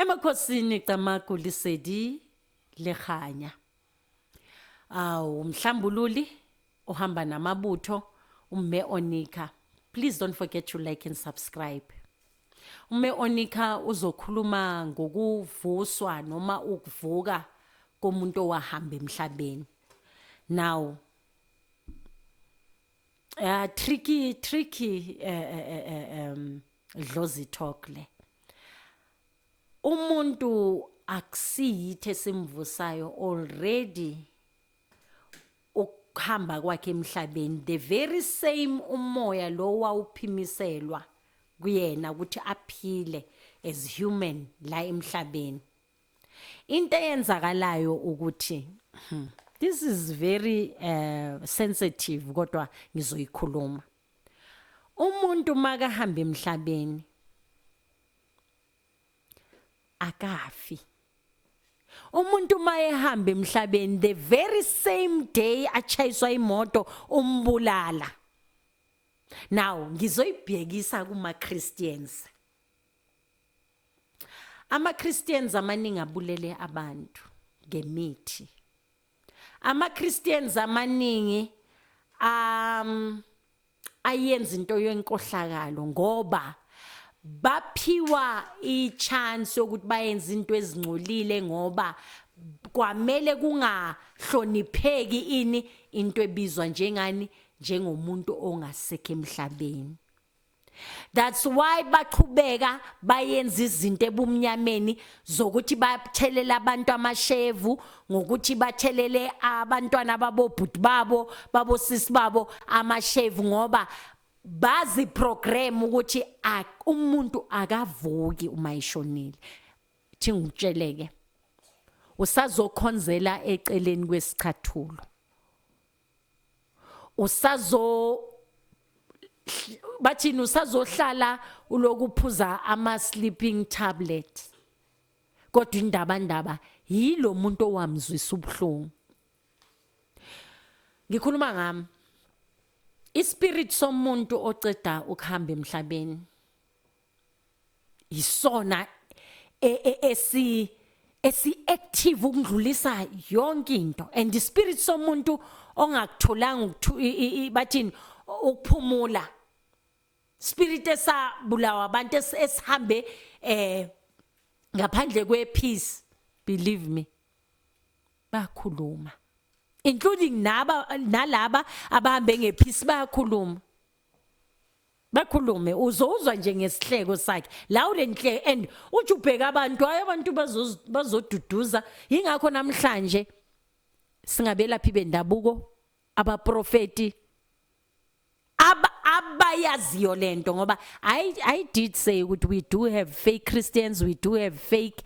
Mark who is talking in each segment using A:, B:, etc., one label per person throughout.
A: Emakhosini, camagu, lesedi le kganya. Awu, umhlambululi uhamba namabutho, uMme Onika. Please don't forget to like and subscribe. UMme Onika uzokhuluma ngokuvuswa noma ukuvuka komuntu owahamba emhlabeni. Now, tricky tricky dlozi talk le. Umuntu akusiyithi esimvusayo already. Ukuhamba kwakhe emhlabeni, the very same umoya lo wawuphimiselwa kuyena ukuthi aphile as human la emhlabeni. Into eyenzakalayo ukuthi, this is very sensitive, kodwa ngizoyikhuluma. Umuntu makahamba emhlabeni akafi. Umuntu mayehamba emhlabeni, the very same day achayiswa imoto umbulala. Now ngizoyibhekisa kuma Christians. Ama Christians amaningi abulele abantu ngemithi. Ama Christians amaningi ayenza into yenkohlakalo ngoba baphiwa i-chance yokuthi bayenze into ezingcolile, ngoba kwamele kungahlonipheki ini, into ebizwa njengani, njengomuntu ongasekho emhlabeni. That's why baqhubeka bayenza izinto ebumnyameni zokuthi bathelela abantu amashevu, ngokuthi bathelele abantwana babobhuti babo, babosisi babo amashevu, ngoba bazi program ukuthi umuntu akavuki uma eshonile. Thi ngikutsheleke, usazokhonzela eceleni kwesicathulo, usazo bathini, usazohlala ulokuphuza ama sleeping tablet, kodwa indaba ndaba yilo muntu owamzwisa ubuhlungu. Ngikhuluma ngami, ispirit somuntu oceda ukuhamba emhlabeni isona esi active ukudlulisa yonke into, and ispirit somuntu ongakutholanga, bathini, ukuphumula, spirit esabulawa abantu, esihambe ngaphandle kwepeace, believe me, bakhuluma, including naba nalaba abahambe ngepeace, bayakhuluma, bakhulume. Uzozwa nje ngesihleko sakhe la ulenhle, and uthi ubheka abantu, hayi, abantu bazoduduza. Ingakho namhlanje singabelaphi bendabuko, abaprofeti abayaziyo lento, ngoba I did say ukuthi we do have fake Christians, we do have fake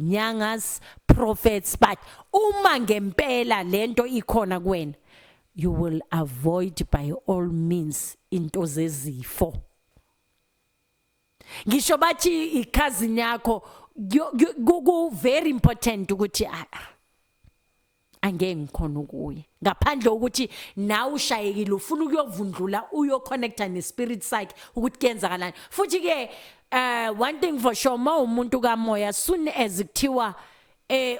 A: nyangas, prophets, but uma ngempela lento ikhona kuwena, you will avoid by all means into zezifo. Ngisho bathi i-cousin yakho, ku very important ukuthi angeke ngikhona ukuya ngaphandle ukuthi nawe ushayekile, ufuna ukuyovundlula, uyoconnecta nespirit sakhe ukuthi kuyenzakalani. Futhi ke one thing for sure, ma umuntu kamoya, soon as kuthiwa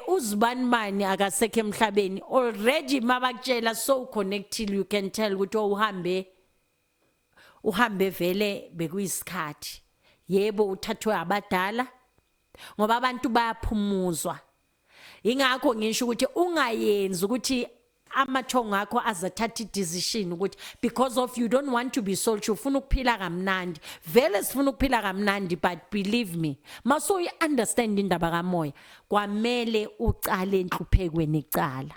A: uzibani bani akasekho emhlabeni, already mabakutshela, so connected, you can tell ukuthi uhambe, uhambe vele bekuyisikhathi. Yebo, uthathwe abadala, ngoba abantu bayaphumuzwa. Ingakho ngisho ukuthi ungayenzi ukuthi amathongo akho azathatha i-decision ukuthi because of you don't want to be sold, ufuna ukuphila kamnandi. Vele sifuna ukuphila kamnandi, but believe me, maso understand indaba kamoya, kwamele ucale enhluphekweni icala,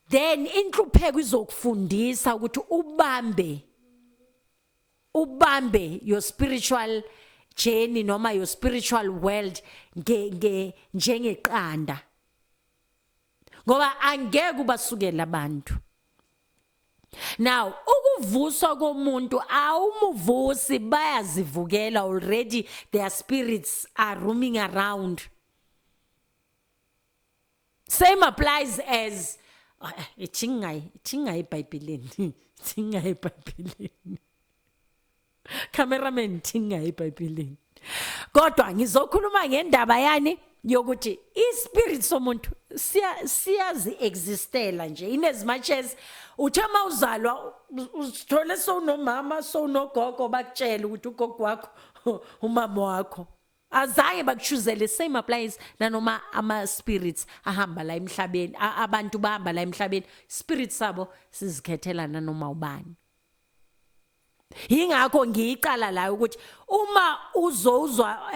A: then inhlupheko izokufundisa ukuthi ubambe, ubambe your spiritual journey noma your spiritual world nge nge njengeqanda, ngoba angeke ubasukela abantu. Now ukuvuswa komuntu, awumuvusi, bayazivukela already, their spirits are roaming around. Same applies as ithingayi eBhayibhelini, ithingayi eBhayibhelini, cameraman, thingayi eBhayibhelini. Kodwa ngizokhuluma ngendaba yani yokuthi ispirit somuntu siya siyazi existela nje, in as much as uthe mawuzalwa uzithole sowunomama, sowunogogo, bakutshela ukuthi ugogo wakho, umama wakho, azange bakuchuzele. Same applies nanoma ama spirits ahamba la emhlabeni, abantu bahamba la emhlabeni, spirit sabo sizikhethela nanoma ubani. Ingakho ngiyicala la ukuthi uma uzozwa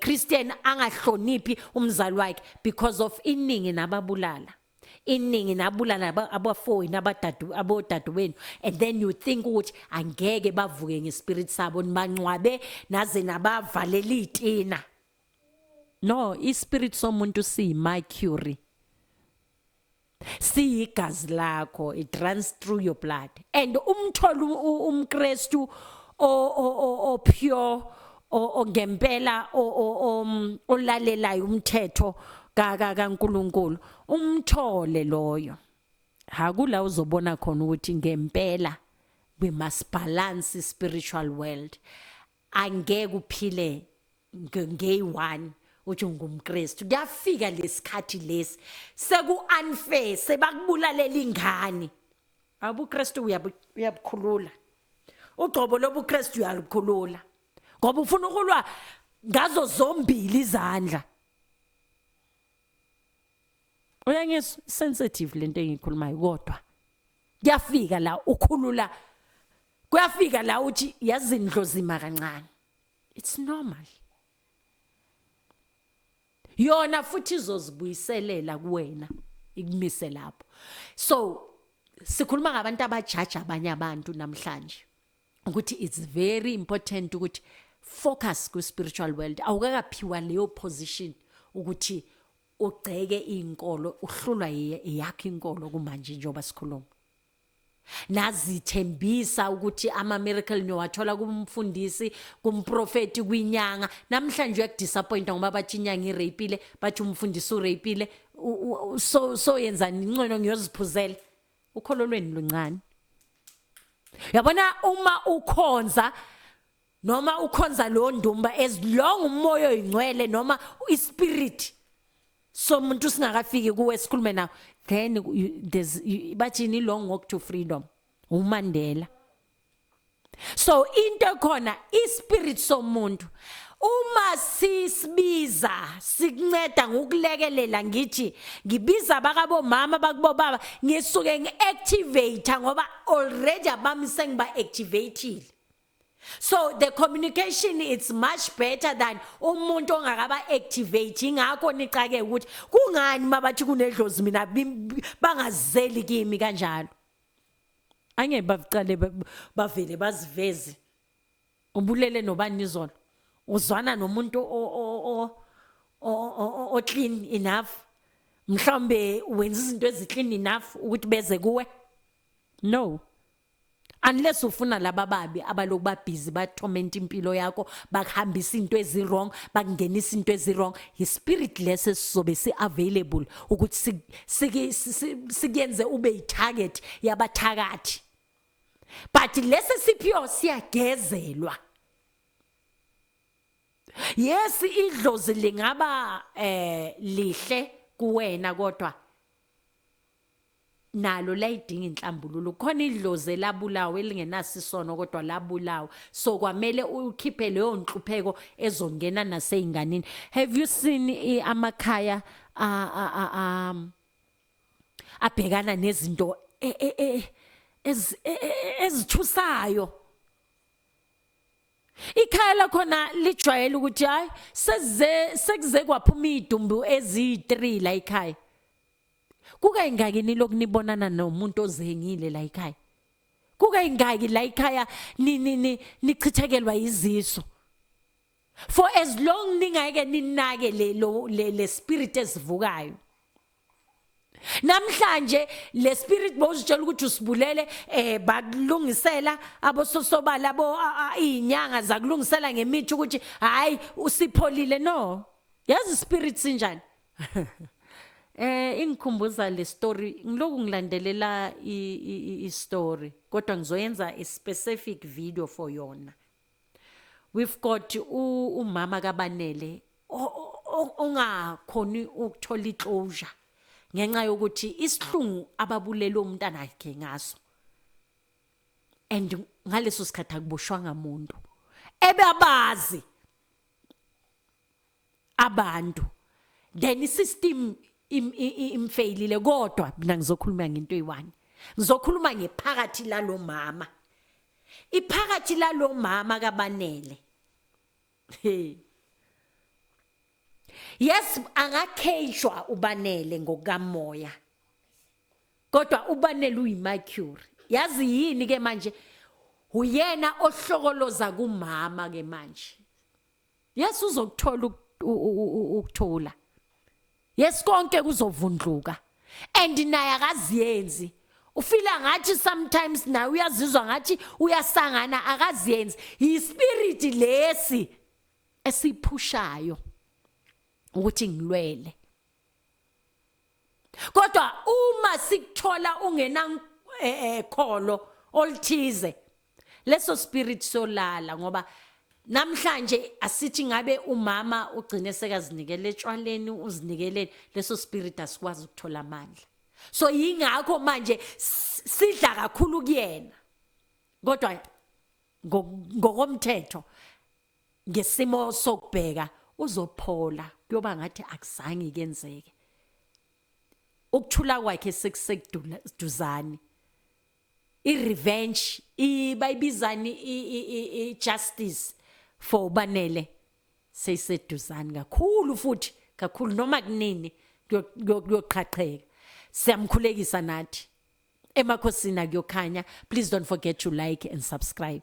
A: Christian angahloniphi umzali wakhe, because of iningi nababulala, iningi nabulala abafowenu, abadadu, abodadewenu, and then you think ukuthi angeke bavuke ngespirit sabo, nibancwabe naze nabavalela itina. No, ispirit somuntu siyi mercury, siyigazi lakho, it runs through your blood. And umtholo umKristu o pure, ongempela, olalelayo umthetho kaNkuluNkulu, umthole loyo, hakula uzobona khona ukuthi ngempela we must balance spiritual world. Angeke uphile ngeyi-one uthi ungumKristu. Kuyafika lesikhathi lesi seku unfair, sebakubulalela ingane, abuKristu uyabukhulula ugcobo lobuKristu, uyalukhulula ngoba ufuna ukulwa ngazo zombili izandla. Uyangizwa? Sensitive lento engiyikhulumayo, kodwa kuyafika la ukhulula, kuyafika la uthi yazindlo zima kancane. It's normal. Yona futhi izozibuyiselela kuwena, ikumise lapho. So sikhuluma ngabantu abajaja abanye abantu namhlanje, ukuthi it's very important ukuthi focus ku spiritual world. Awukakaphiwa leyo position ukuthi ugceke inkolo, uhlulwa yakho inkolo kumanje njengoba sikhuluma. Nazithembisa ukuthi ama miracle niyowathola kumfundisi, kumprofeti, kwinyanga. Namhlanje uyakudisappointa ngoba bathi inyanga irapile, bathi umfundisi urapile. So yenzani? Ingcono ngiyoziphuzela. Ukholo lweni luncane. Yabona, uma ukhonza noma ukhonza lo ndumba, as long umoya oyingcwele noma ispirit somuntu singakafiki kuwe sikhulume nawo, then there's bathini, long walk to freedom, uMandela. So into ekhona, ispirit somuntu uma sisibiza sikunceda ngokulekelela, ngithi ngibiza bakabo mama, bakubo baba, ngisuke ngiactivate ngoba already abami sengiba activated. So the communication, it's much better than umuntu ongakaba activate. Ingakho nicake ukuthi kungani mabathi kunedlozi mina bangazeli kimi kanjalo. Angeke bavicale, bavele baziveze. Ubulele nobani izolo? Uzwana nomuntu o clean enough? Mhlawumbe wenza izinto ezi clean enough ukuthi beze kuwe? No, unless ufuna laba babi abaloku babhizi batorment impilo yakho, bakuhambisa into ezi-wrong, bakungenisa into ezi-wrong. I-spirit leso sizobe si-available ukuthi sikuyenze ube yi-target yabathakathi, but lesi siphiwo siyagezelwa. Yes, idlozi lingaba lihle kuwena, kodwa nalo layidinga inhlambululo. Khona idlozi elabulawa elingenaso isono, kodwa labulawa, so kwamele ukhiphe leyo nhlupheko ezongena naseyinganini. Have you seen amakhaya abhekana nezinto ezithusayo? Ikhaya lakhona lijwayele ukuthi hayi, seze sekuze kwaphuma idumbu eziyi3 la ekhaya. Kuka ingaki nilokunibonana nomuntu ozengile la ekhaya? Kuka ingaki la ekhaya ni ni nichithekelwa iziso? For as long ningeke ninake le spirit esivukayo namhlanje, le spirit bozitshela ukuthi usibulele, bakulungisela abososobala, abo izinyanga zakulungisela ngemithi ukuthi hayi, usipholile. No, yazi spirit sinjani? Ingikhumbuza le story, ngiloku ngilandelela i story, kodwa ngizoyenza a specific video for yona. We've got umama kaBanele ongakhoni ukuthola iclosure ngenxa yokuthi isihlungu ababulele umntana wakhe ngaso, and ngaleso sikhathi akuboshwanga muntu ebabazi abantu. Then isystem imfailile. Kodwa mina ngizokhuluma ngento eyi-one, ngizokhuluma ngephakathi lalo mama, iphakathi lalo mama kaBanele. Hey, yes, angakheshwa uBanele ngokukamoya, kodwa uBanele uyimercury. Yazi yini ke manje? Uyena ohlokoloza kumama ke manje. Yes, uzokuthola ukuthola. Yes, konke kuzovundluka, and naye akaziyenzi. Ufila ngathi sometimes naye uyazizwa ngathi uyasangana, akaziyenzi. Ispirit lesi esiphushayo ukuthi ngilwele, kodwa uma sikuthola ungena kholo oluthize, leso spirit solala. Ngoba namhlanje asithi ngabe umama ugcine sekazinikele etshwaleni, uzinikele, leso spirit asikwazi ukuthola amandla. So yingakho manje sidla kakhulu kuyena. Kodwa ngokomthetho, ngesimo sokubheka, uzophola, kuyoba ngathi akuzange kenzeke. Ukuthula kwakhe sekuseduzane. I-revenge, bayibizani, i-justice for Banele seyiseduzane kakhulu futhi kakhulu. Noma kunini kuyoqhaqheka. Siyamkhulekisa nathi emakhosini, akuyokhanya. Please don't forget to like and subscribe.